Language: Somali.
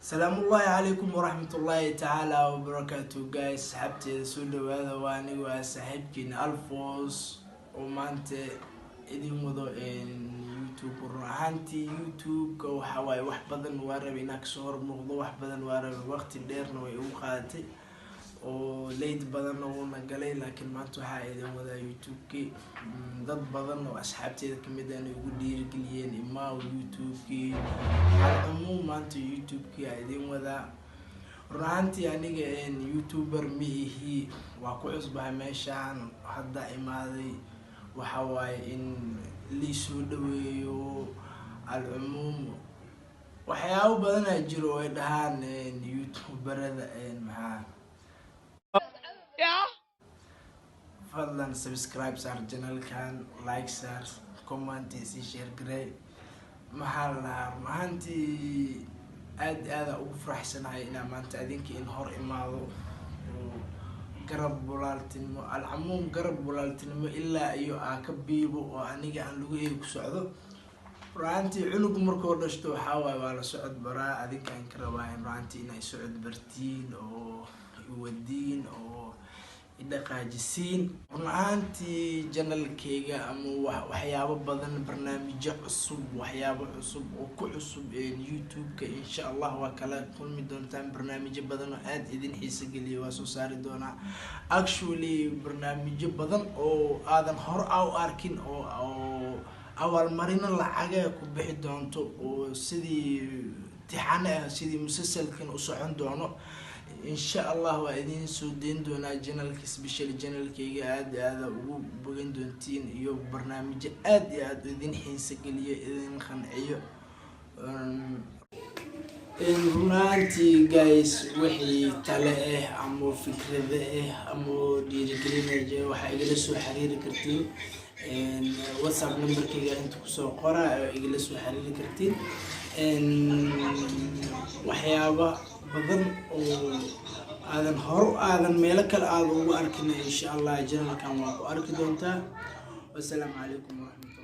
Salaamullaahi calaykum waraxmatullaahi tacaala wabarakaatu. Guys, saxaabteeda, soo dhawaada. Waa anigu, waa saaxiibkiina Alfos oo maanta idin wado YouTube. Run ahaantii YouTube-ka waxa waaye wax badan waa rabay inaa kasoo hor muuqdo, wax badan waa rabay, waqti dheerna way igu qaadatay oo late badanna wuuna galay, laakiin maanta waxaa idin wadaa YouTube-kii. Dad badan oo asxaabteeda kamid ahna igu dhiirigeliyeen imaaw YouTube-kii. Alcumuum, maanta YouTube-kii aa idin wadaa. Run ahaantii aniga YouTuber ma ihi, waa ku cusbahay meeshaan hadda imaaday. Waxa waaye in liisoo dhaweeyo. Alcumuum, waxyaabo badanaa jiro oo ay dhahaan YouTuberada maxaa. Fadlan subscribe saar channelkan, like saar, comment sii share garey. Maxaa la dhahaa, run ahaantii aad aada ugu faraxsanahay inaa maanta adinka in hor imaado oo garab walaaltinimo, alcamuum garab walaaltinimo ilaa iyo aa ka biibo oo aniga aan lugaheyga ku socdo. Run ahaantii cunug markoo dhashto waxaa waaye waa la socod baraa. Adinkaan ka rabaa in run ahaantii inay socod bartiin oo iwadiin oo idhaqaajisiin. Run ahaantii channelkeyga ama waxyaabo badan, barnaamijyo cusub, waxyaabo cusub oo ku cusub YouTube-ka, insha Allah waa kala kulmi doontaan. Barnaamijyo badan oo aada idin xiisa geliya waa soo saari doonaa. Actually, barnaamijyo badan oo aadan hor a u arkin oo abaalmarino lacaga ku bixi doonto oo sidii tixane ah, sidii musalsalkan u socon doono, insha Allah waa idiin soo deyn doonaa channelka, special channelkeyga aada aada ugu bogan doontiin, iyo barnaamijyo aada iyo aada idin xiisa geliyo, idin qanciyo. Runaantii guys, wixii tale ah ama fikrado ah ama dhiirigelinaya, waxaa igala soo xiriiri kartiin WhatsApp numberkayga inta kusoo qora oo igala soo xiriiri kartiin. Waxyaaba badan oo aadan hore aadan meelo kale aada ugu arkin, insha Allah channelkan waa ku arki doontaa. Wasalaamu calaykum waraxmat.